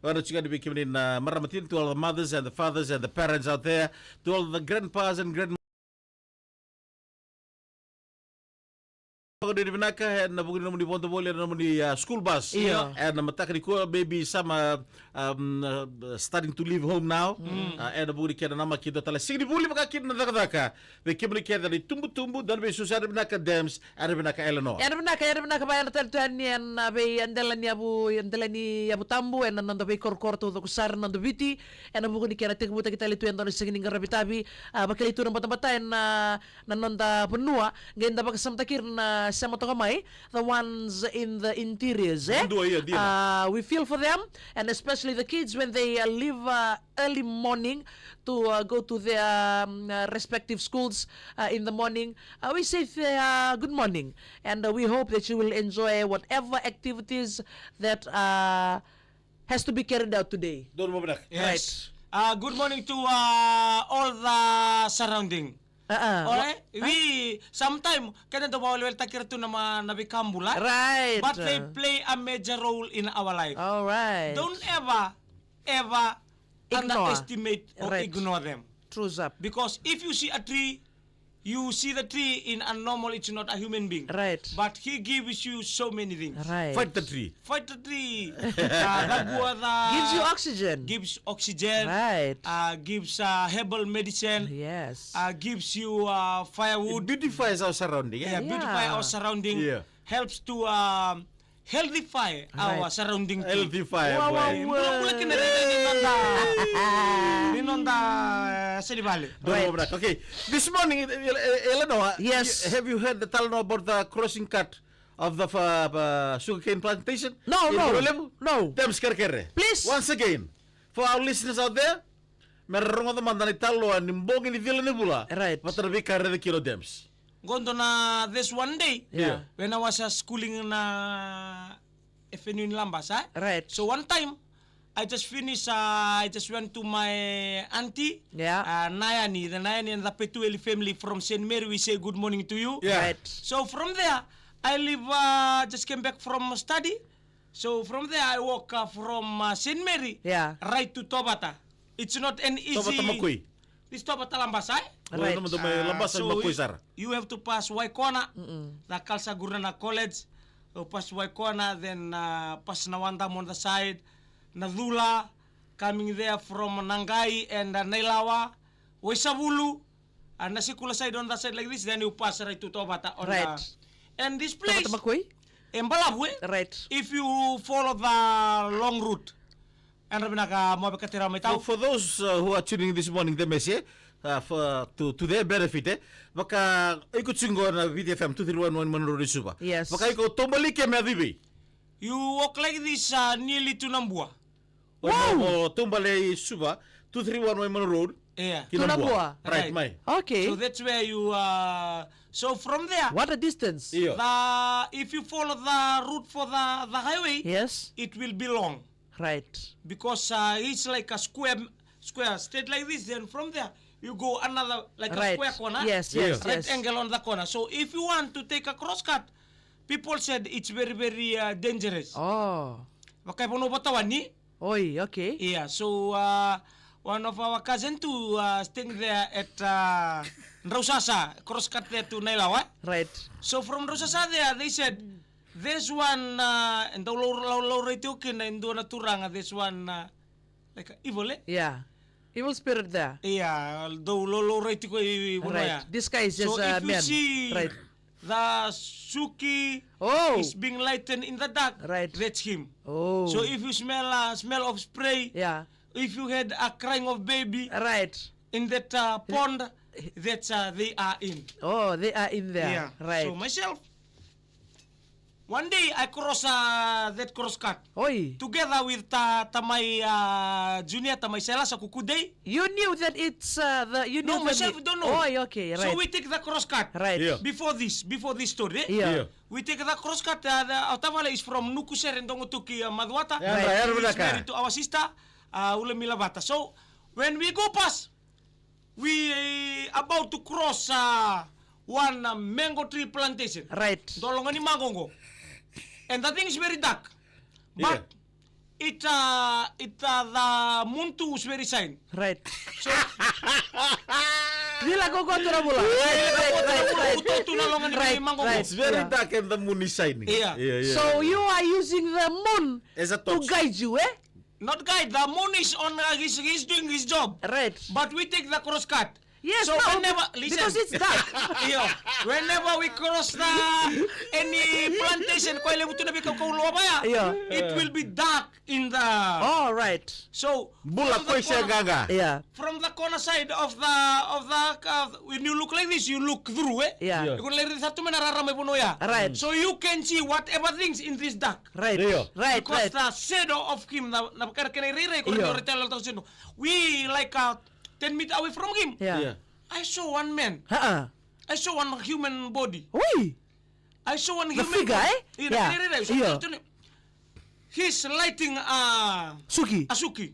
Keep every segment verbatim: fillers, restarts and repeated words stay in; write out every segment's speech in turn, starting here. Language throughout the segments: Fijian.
Ora tiko yani vei kemuni na marama tini, to all the mothers and the fathers and the parents out there, to all the grandpas and grandmas. Vakavinavinaka ena vuku ni nomuni vodo voli ena nomuni, ah, school bus. Io. Ena mataka nikua, maybe some, ah, um, uh, starting to leave home now. Ah, ena vuku ni kena namaki dua tale siga ni vuli vaka kina na cakacaka. Vei kemuni kece na itubutubu, dua na veisusu, era vinaka Dems, era vinaka Eleanor. Era vinaka, era vinaka, va era tale tu yani ena vei, ena dela ni yavu, ena dela ni yavu tabu, ena noda veikorokoro taucoko sara na noda Viti, ena vuku ni kena tekivutaki tale tu e dua na siga ni qaravi tavi, ah, vakilai tu na batabata ena, na noda vanua, qai da vakasamataki ira na sema toka mai, the ones in the interiors, eh? Dua, ia, dina. Ah, we feel for them, and especially the kids when they, uh, leave, uh, early morning to, uh, go to their, um, uh, respective schools, uh, in the morning. Uh, we say, uh, good morning, and, uh, we hope that you will enjoy whatever activities that, uh, has to be carried out today. Donu mo vinaka. Yes. Right. Uh, good morning to, uh, all the surrounding. Uh-uh. Ore, we, sometime, keda dau vakaweleweletaki ira tu na ma-, na veika bula. Right. But they play a major role in our life. All right. Don't ever, ever underestimate or ignore them. Trues up. Because if you see a tree, you see the tree in a normal, it's not a human being. Right. But he gives you so many things. Right. Fight the tree. Fight the tree. Uh, the guava gives you oxygen. Gives oxygen. Right. Uh, gives, uh, herbal medicine. Yes. Uh, gives you, uh, firewood. It beautifies our surrounding, eh? Yeah, beautify our surrounding. Yeah. Helps to, um, healthify our surrounding too. Healthify, boy. Wow, wow, wow. Bula, bula kina rere ni noda, ni noda, eh, seni vale. Right. Okay. This morning, eh, eh, Eleanor, yes, you, have you heard the talanoa about the crossing cut of the, uh, uh, sugarcane plantation? No, no. Dems Kerekere. Please. Once again, for our listeners out there, me ra rogoca mada na italanoa ni bogi ni cila ni vula. Right. Vata na veika e raica kina o Dems. Qo dua na, there's one day, yeah, when I was, uh, schooling na F N U in Labasa, eh? Right. So one time, I just finished, uh, I just went to my auntie, yeah, uh, Nayani, the Nayani and the Petueli family from Saint Mary, we say good morning to you. Yeah. Right. So from there, I leave, uh, just came back from study. So from there, I walk, uh, from, uh, Saint Mary, yeah, right to Tovata. It's not an easy. Tovata Makoi. This Tovata Labasa, eh? Right. Tovata Makoi, ah, Labasa, so Makoi sara. You have to pass Waikona, the Carl Sagurnana College. You pass Waikona, then, uh, pass Nawadamu on the side, Nacula, coming there from Naqai and, uh, Nailawa, Waisavulu, uh, Nasikula side on that side like this, then you pass right to Tovata on the, right, and this place, Tovata Makoi? E balavu, eh? Right. If you follow the long route. Era vinaka mo vakatira mai tau. For, for those, uh, who are tuning in this morning, the message, uh, for, to, to their benefit, eh? Vaka, iko tiko qo na Viti F M two three one one Manurori Suva. Yes. Vaka iko Tobalike me Avivi. You walk like this, uh, nearly to Nabua. Wow! O Tobalike Suva, two three one Waimanu Road. Yeah. Ki Nabua. Nabua. Right, right. Mai. Okay. So that's where you, uh, so from there, what a distance. Io. The, if you follow the route for the, the highway, yes, it will be long. Right. Because, uh, it's like a square, square straight like this. Then from there, you go another, like a square corner. Yes, yes, yes. Right angle on the corner. So if you want to take a cross cut, people said it's very, very, uh, dangerous. Oh. Vaka e vanua vakatawani. Oi, okay. Yeah, so, uh, one of our cousin too, uh, staying there at, uh, Drausasa, cross cut there to Nailawa. Right. So from Drausasa there, they said, there's one, uh, and dau lau, lau, laurai tiko kina e dua na turaga, there's one, uh, like a evil, eh? Yeah. Evil spirit there. Yeah, dau lau, laurai tiko i, i vanua ya. Right. Disguised as a man. So if you see, right, the suki, oh, is being lightened in the dark, right, that's him. Oh. So if you smell, uh, smell of spray, yeah, if you had a crying of baby, right, in that, uh, pond, that's, uh, they are in. Oh, they are in there. Yeah. Right. So myself, one day I cross, uh, that cross cut. Oi. Together with, uh, Tamai, uh, Junior, Tamai Silas, Kuku Day. You knew that it's, uh, the, you knew. No, that myself don't know. Oh, okay, right. So we take the cross cut. Right. Yeah. Before this, before this story, eh? Yeah. Yeah. We take the cross cut, uh, the, our tavale is from Nukusere, Dongotuki, uh, Macuata. Yeah, right. He is married to our sister, uh, Ulemilavata. So when we go past, we, uh, about to cross, uh, one, uh, mango tree plantation. Right. Dologa ni mango qo. And the thing is very dark. But, yeah, it, uh, it, uh, the moon too was very shine. Right. So, Vila koko tu na vula. Right, right, right, right. Uto tu na loga ni Right, mago. Right. It's very Yeah. dark and the moon is shining. Yeah. Yeah, yeah. So you are using the moon As a to torch. guide you, eh? Not guide, the moon is on, uh, he's, he's doing his job. Right. But we take the crosscut. Yes, so no, whenever, listen. Because it's dark. Io, whenever we cross the any plantation, ko levu tu na veikaukau loa vaya, Io. it will be dark in the. All right. So Bula from the koi se corner, gaga. Yeah. from the corner side of the of the uh, when you look like this, you look through, eh? Yeah. Yeah. Iko na lai raica tu mai na rara mai vanua ya. Right. So you can see whatever things in this dark. Right. Io. Right. Because Right. the shadow of him, na na kena kena irairai ko Io. na retela tau sino. We like uh, ten meter away from him. Yeah. Yeah. I saw one man. Uh-uh. I saw one human body. Oi. I saw one human figure, body. Eh? Yeah. He's lighting a suki. A suki.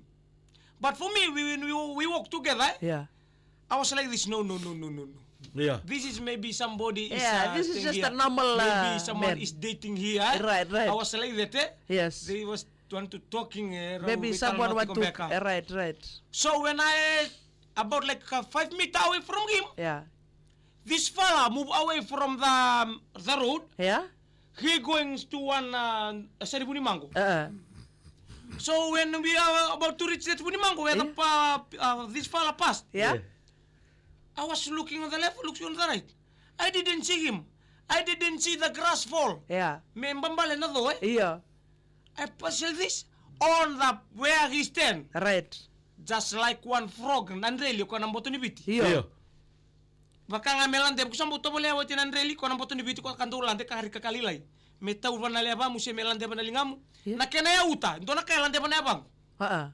But for me, we, we, we walk together. Eh? Yeah. I was like this, no, no, no, no, no, no. Yeah. This is maybe somebody is. Yeah, uh, this is just here. A normal. Maybe uh, someone man. Is dating here. Eh? Right, right. I was like that. Eh? Yes. They was want to talking. Eh? Maybe someone want to. Back, uh. Right, right. So when I about like uh, five meter away from him. Yeah. This fella move away from the um, the road. Yeah. He going to one uh, side Vunimago. Uh. So when we are about to reach that Vunimago, where yeah. the uh, uh, this fella passed. Yeah. Yeah. I was looking on the left, looking on the right. I didn't see him. I didn't see the grass fall. Yeah. Me mbambale na dho, eh? Yeah. I puzzle this on the where he stand. Right. Just like one frog, na dreli ko na boto ni viti. Io. Io. Vaka ga me lade, ko sa bau tovolea oti na dreli ko na boto ni viti ko ka dau lade ka rika ka lailai. Me tau vana lea vamu se me lade vana ligamu. Io. Na kena yauta, dua na ka e lade vana yavamu. Uh-uh.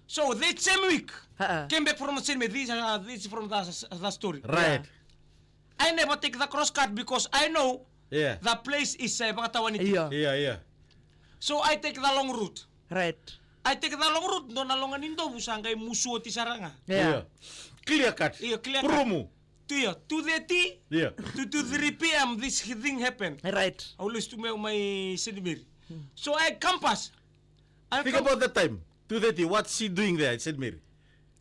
So that same week, uh-uh. came back from the same, this, uh, this from the, the story. Right. Yeah. I never take the cross cut because I know yeah. the place is uh, vakatawani. Yeah. Yeah, yeah. So I take the long route. Right. I take the long route, dua na loga ni dovu sa qai musu oti sara ga. Yeah. Yeah. Clear cut. Yeah, clear cut. Purumu. To yeah, two thirty yeah. to, to three p m this thing happened. Right. Au lesu tu mai Saint Mary. So I come pass. I Think come about the time. Two thirty, what's she doing there at Saint Mary?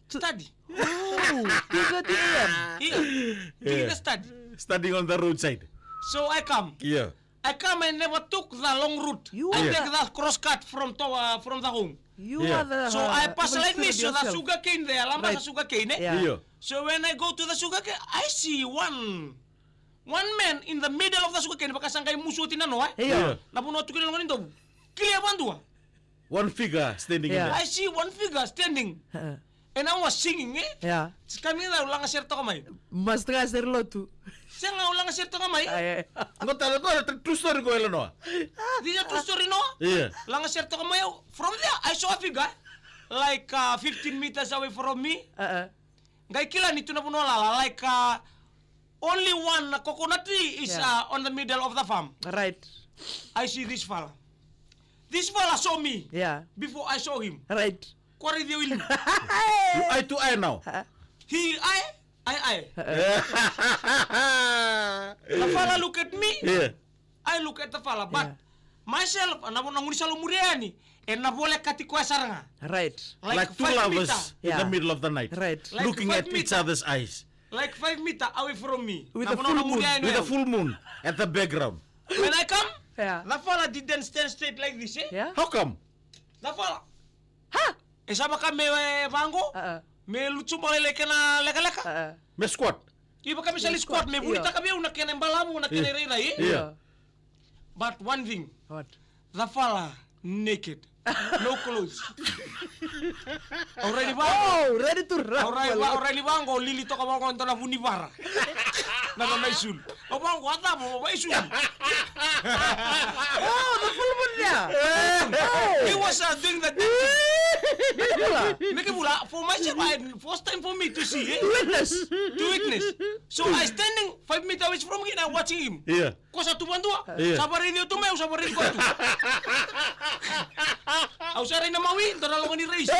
Study. Oh, two thirty a m. Yeah. Doing the study. Studying on the roadside. So I come. Yeah. I come and never took the long route. You I are take the cross cut from to, uh, from the home. You yeah. are the, so uh, I pass like this, so the sugar cane there, lamba right. sugar cane, eh? Yeah. Yeah. So when I go to the sugar cane, I see one one man in the middle of the sugar cane, vaka sa qai musu oti na noa, eh? Yeah. Na vanua tukuna loga ni dovu. Clear vadua. One figure standing yeah. in there. I see one figure standing. Uh-uh. And I was singing, eh? Yeah. It's coming out, laga sere toka mai. Mas laga sere lotu. Sega, laga sere toka mai. Ai, ai. Go tala, go tala, true story go, Eleanor. This is a true story, no? Yeah. Laga sere toka mai. From there, I saw a figure, like uh, fifteen meters away from me. Uh-uh. Qai kila ni tu na vanua lala, like uh, only one coconut tree is yeah. uh, on the middle of the farm. Right. I see this fella. This fella saw me yeah. before I saw him. Right. Ko raici au i liu. You eye to eye now. He eye, I eye. The fella look at me. Yeah. I look at the fella, but yeah. myself, na vo na gaunisala au muria yani, e na volekati koya sara ga. Right. Like, like two lovers meter. In yeah. the middle of the night. Right. Like looking at meter. Each other's eyes. Like five meter away from me. With a full moon. With a full moon at the background. When I come, yeah. the fella didn't stand straight like this, eh? Yeah. How come? The fella. Ha! E sa vaka me e, vago, uh-uh. me lutu bale le kena lekaleka. Uh-uh. Me squat. I vaka me sali squat, me vuitaka vei au na kena balavu, na kena yeah. rairai, eh? Yeah. Yeah. But one thing. What? The fella naked. No clothes. Au rai ni vago. Oh, ready to run. Au rai ni vago, lili toka vago, dua na vunivara. Na nona isulu. O vaqo, a cava o vaisulu. Oh, the full moon there. Oh. He was uh, doing the dancing. Meke vula. Meke vula, for myself, I, first time for me to see, eh? To witness. To witness. So I standing five meter away from him and watching him. Yeah. Ko sa tu vadua. Yeah. Sa varaici au tu mai, au sa varaici koya tu. Au sa rai na mawi, dua na loga ni raisi.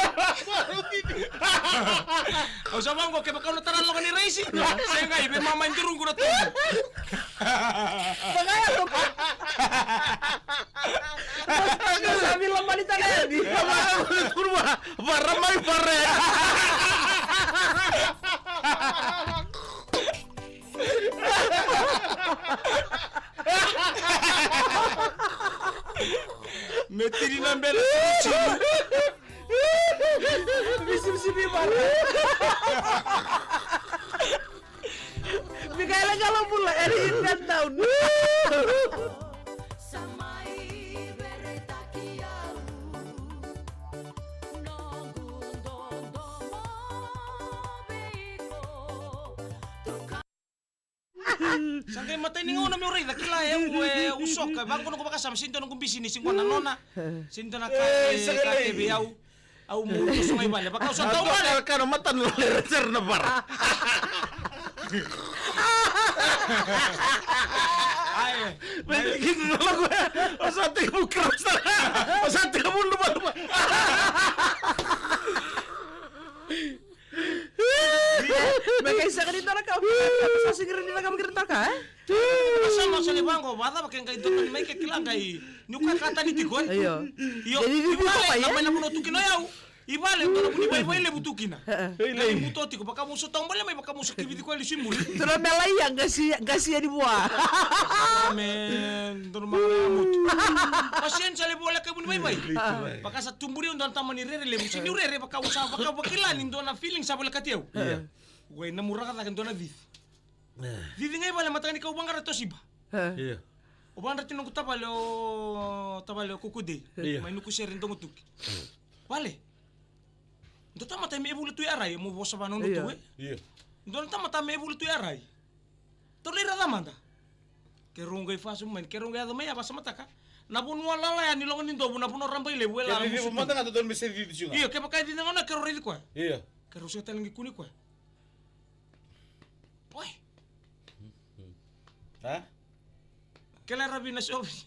Au sa vaqo, kevaka au na tara na loga ni raisi. Sega, i vei mama i duruqu na tobu. Vagaya ko. Sa vila mani tale yani. Vara mai vara. Me tini na bele. Misibisibi vara. Mikaela Kalabula, Eric Ingandown. Sa qai matai ni gauna meu raica, kila e au e usoka, vaqo noqu vakasama, sega ni dua noqu bisinisi qo na nona. Sega ni dua na ka e ka teve au. Au mu toso mai vale, vaka au sa tau vale. Kana matana lolera sara na vara. Ai. Mai kiki na lako. O sa tekivu cross. O sa tekivu lumaluma. Me kai sega ni dua na ka. Sa sega ni dua na ka, e? Sa masa ni vaqo, vacava ke qai dua tani mai ke kila qai. Niu ka katani tiko, e? Io. Io, i vale, na mai na vanua tu kina o yau. I vale, dua na vuni vaivai levu tu kina. Qai muto tiko, vaka mu sa tau bale mai, vaka mu sa kivici koya lesu i muri. Dua na mela ia, qasi, qasi yani vua. Amen. Dua na mela ia mutu. Pasieni sa levu voleka e vuni vaivai. Vaka sa tuburi au dua na tama ni rere levu. Sega niu rere, vaka au sa, vaka vakila ni dua na feeling sa volekati au. Ia. Wai na muraka cake dua na cici. Cici ga i vale mataka ni kau vaqara tosiba. Ia. O vaqara tiko noqu tavale o tavale o Kukudei. Ia. Mai Nukusere, Dogotuki. Vale. Dua tamata me evulu tu i arai, mo vosa vanono tu e. Ia. Dua na tamata me evulu tu i arai. Tou lai raca mada. Keirau qai fasu mai, keirau qai yaco mai, a vasamataka. Na vanua lala ya ni Logonidovu, na vanua raba i levu, e lala musu tu. Mada ga dodonu me se cici tiko ga. Ia, kevaka e cici ga na keirau raici koya. Ia. Keirau sega tale ni kuni koya. Poi. Ha? Kela ravi na sovi.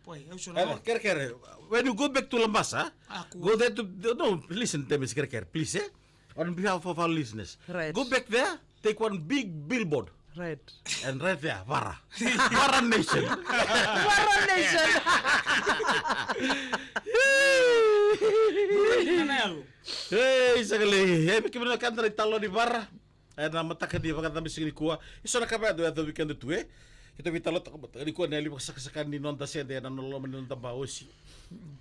Poi, au so na. Kerekere. When you go back to Labasa, go there to, no, listen, Demis, kerekere, please, eh? On behalf of our listeners. Right. Go back there, take one big billboard. Right. And right there, Vara. Vara Nation. Vara Nation. Hey, sa qai lai. Hey, vei kemuni na ka da na italanoa ni Vara. Ena mataka ni vakacabisiga nikua. Eso na ka vaya dau yaco vei keda tu, e. Keitou veitalanoataka mataka nikua na yali vakasakasaka ni noda sede ena loma ni noda ba osi.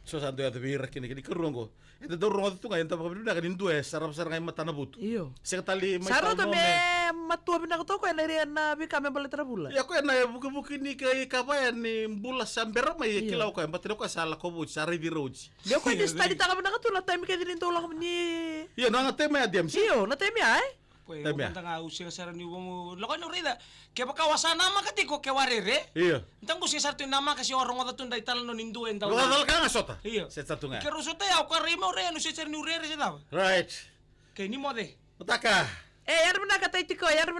So sa dau yaco vei ira kina, kina ikarua oqo. Eda dau rogoca tu ga, eda vakavinavinaka ni dua e sarava sara ga i matana votu. Io. Sega tale mai. Sa rauta me matua vinaka toka ena ira na veika me baleta na vula. Ia, koya na vukivuki ni ka, ka vaya ni bula sa bera mai, e kila o koya, baleta ni o koya sa lako oti, sa raici ira oti. Ia, o koya ni study taka vinaka tu na taimi kece ni dau lako ni. Ia, na taimi ya, Demis. Io, na taimi ya, e? Koya, e, mea. Mada ga au sega sara ni vamo lako ni raica. Kevaka wa sa namaka tiko, ke wa rere. Io. Nta qu sega sara tu ni namaka se wa rogoca tu dai talanoa ni dua e dau. Rogoca laka ga sota. Io. Se sa tu ga. Ke rau sota ya, o ka rai mau rai, anu sega sara ni u rere se cava. Right. Ke ni moce. Mataka. E, yadra vinaka tai tiko, yadra